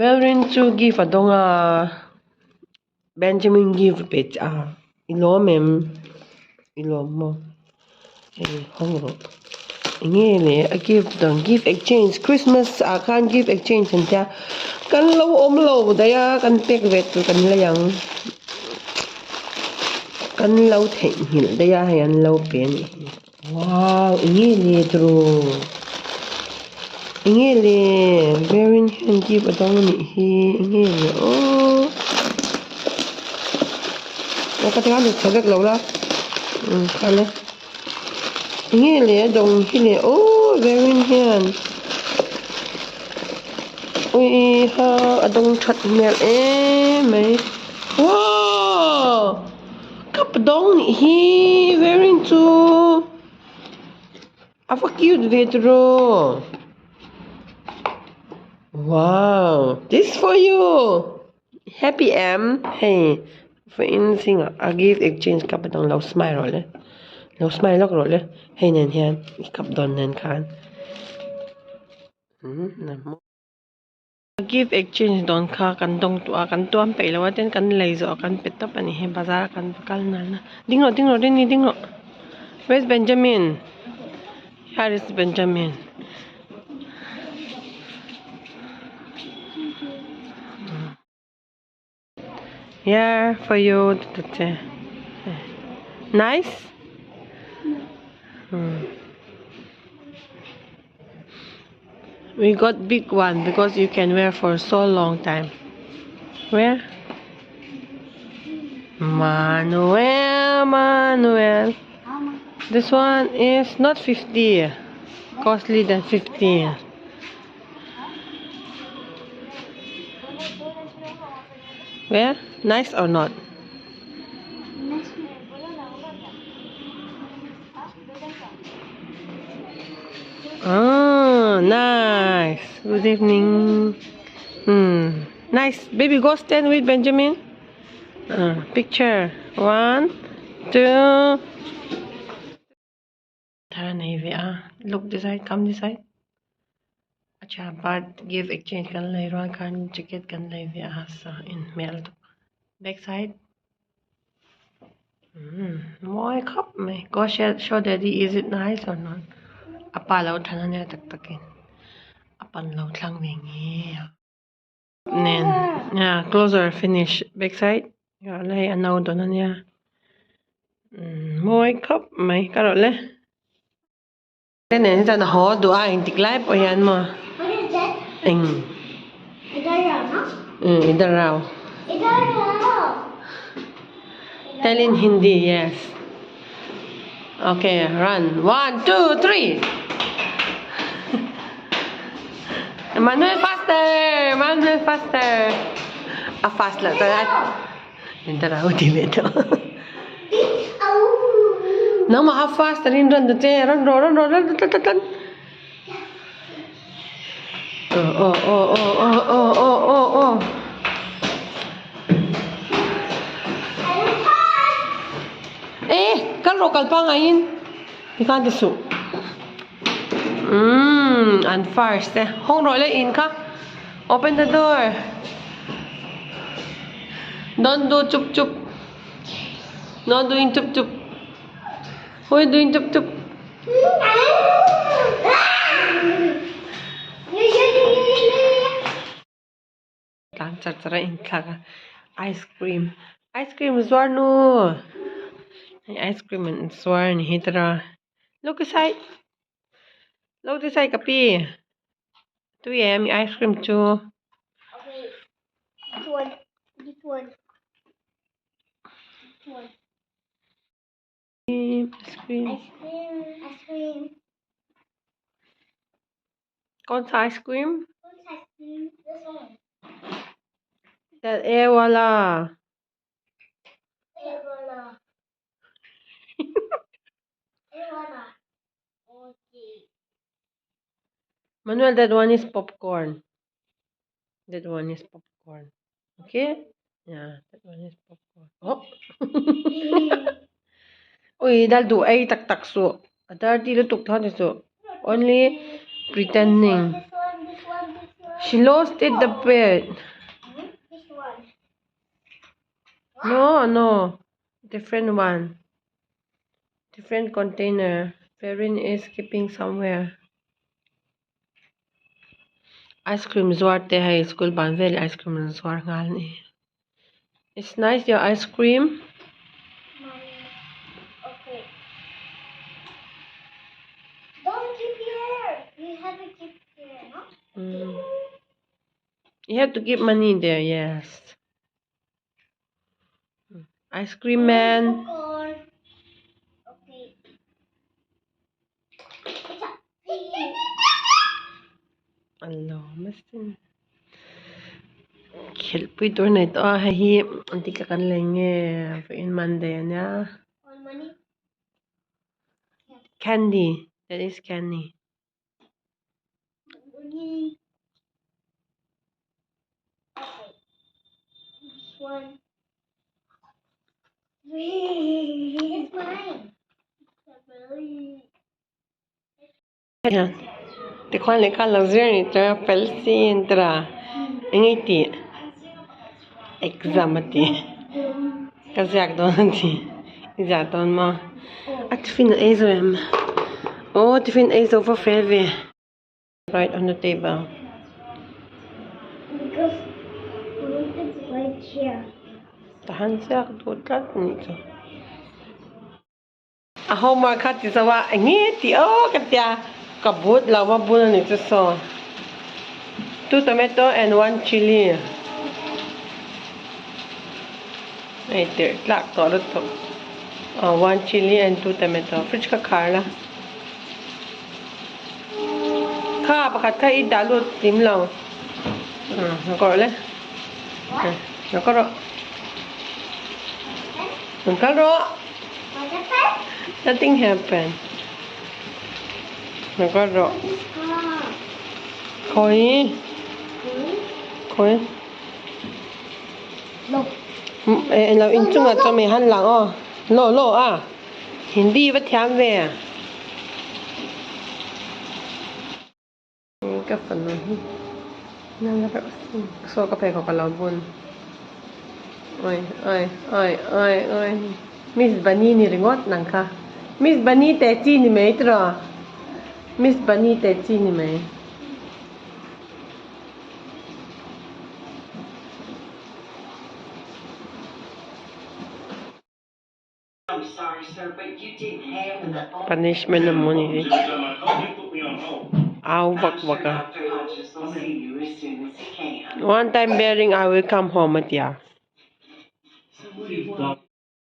Melrin chu gift a dawng a Benjamin gift a pe che a i lawm em i lawm maw hei hawng rawh eng nge le a gift dang gift exchange christmas ah khan gift exchange an tia kan lo awm lo daih a kan pek ve tur kan lei ang kan lo theihnghilh daih a hei an lo pe a nih hi. Wow eng nge le tiraw eng nge le Berin hian gift a dawng a nih hi eng nge le aww aw ka tikhan chhe vek lo la umm khan e eng nge le a dawng hi le aww Berin hian ui ha a dawng that hmel em mai wow. Cup dawng nih hi wearing chu a va cute ve tiraw wow this for you happy em hei vawiin zingah a gift exchange cup a dawng lo smile rawh le lo smile lawk rawh le hei nen hian i cup dawn nen khan umm. Gift exchange dawn kha kan dawng tawh a kan tuam peih lo a tin kan lei zawh a kan pe tawp a ni hi bazar a kan va kal nal na ding rawh ding rawh rini ding rawh where is Benjamin here is Benjamin here for you nice hmm. We got big one because you can wear for so long time. Where? Manuel, Manuel. This one is not 50. Costly than 50. Where? Nice or not? Oh, nice. Good evening. Hmm. Nice. Baby, go stand with Benjamin. Uh, picture. One, two. Thar nei ve a. Look this side, come this side. Acha but give exchange kan lei rual khan jacket kan lei ve a sa in hmel tuk. Back side. Hmm, mawi khawp mai. Go show, show daddy is it nice or not. A pa lo thlan ania tak takin. A pan lo thlang ve nge. Nen, yeah, closer finish. Back side. Ya lai a no dawn ania. Hmm, mawi khawp mai. Ka rawh le. Te nen hi chuan a haw duh a engtik lai pawh hian maw eng umm idar rao tell in hindi yes okay run one two three Emmanuel faster Emmanuel faster a fast loh chuan idar rao tih leh tawh. Nangmah a fast takin run ta che run rawh run rawh run tlat tlat tlat aw aw aw aw aw aw aw aw aw e kal rawh kal pangaiin tikhan ti suh umm an first e hawng rawh le in kha open the door don't do chup chup. Not doing chup chup. Who is doing chup chup? Tlan char char a inthlak a ice cream ice cream zuar nu hei ice cream an zuar a ni hi tara look this side look this side ka pi tui em ice cream chu. Ice cream. Ice cream, ice cream. Kawn sa ice cream? Kawn sa ice cream, this one. That air wala. Air wala. Air wala. Okay. Manuel, that one is popcorn. That one is popcorn. Okay? Yeah, that one is popcorn. Oh! Ui, dal du ei tak tak su. A dirty lutuk tho ni su. Only pretending. This one, this one, this one. She lost it the bed. No, no. Different one. Different container. Ferin is keeping somewhere. Ice cream zuar te hei school ban vel ice cream an zuar nghal ni. It's nice your ice cream. Okay. Don't keep here. You have to keep here, no? Mm. You have to keep money there, yes. Ice cream man. Okay. An lawm asin. Khelhpui tur nei tawh a hei hi an ti ka kan lei nge vawiin Monday a nia. Candy that is candy. Tikhuan lehkha lo zir ni chuan a fel si a ni tawh a eng nge tih exam a ti ka ziak dawn a ti i ziak dawn maw a tiffin a ei zo em aw tiffin ei zo va fel ve. Right on the table. Tahan ziak duh tlat anih chu. A homework kha ti zo a eng nge tih aw ka tia ka but lo va bul anih chu saw two tomato and one chilli hei tirh tlak tawh lutuk aw one chilli and two tomato fridge kha khar la kha pakhat kha i dah lut tim lo umm kawrh le kawrh rawh rawn kal rawh. Nothing happened. Nagaro. Koi. Koi. Lo in chunga cho mi han lang o. Lo lo a. Hindi va thiam ve. Ka fanu hi nala reuh sin saw ka pheikhawk a lo bun oi oi oi oi oi miss bunny ni ringawt nang kha miss bunny te chi ni mai tiraw miss bunny te chi ni mai. Punishment a maw ni hi au vak vak a one time bearing I will come home a tia.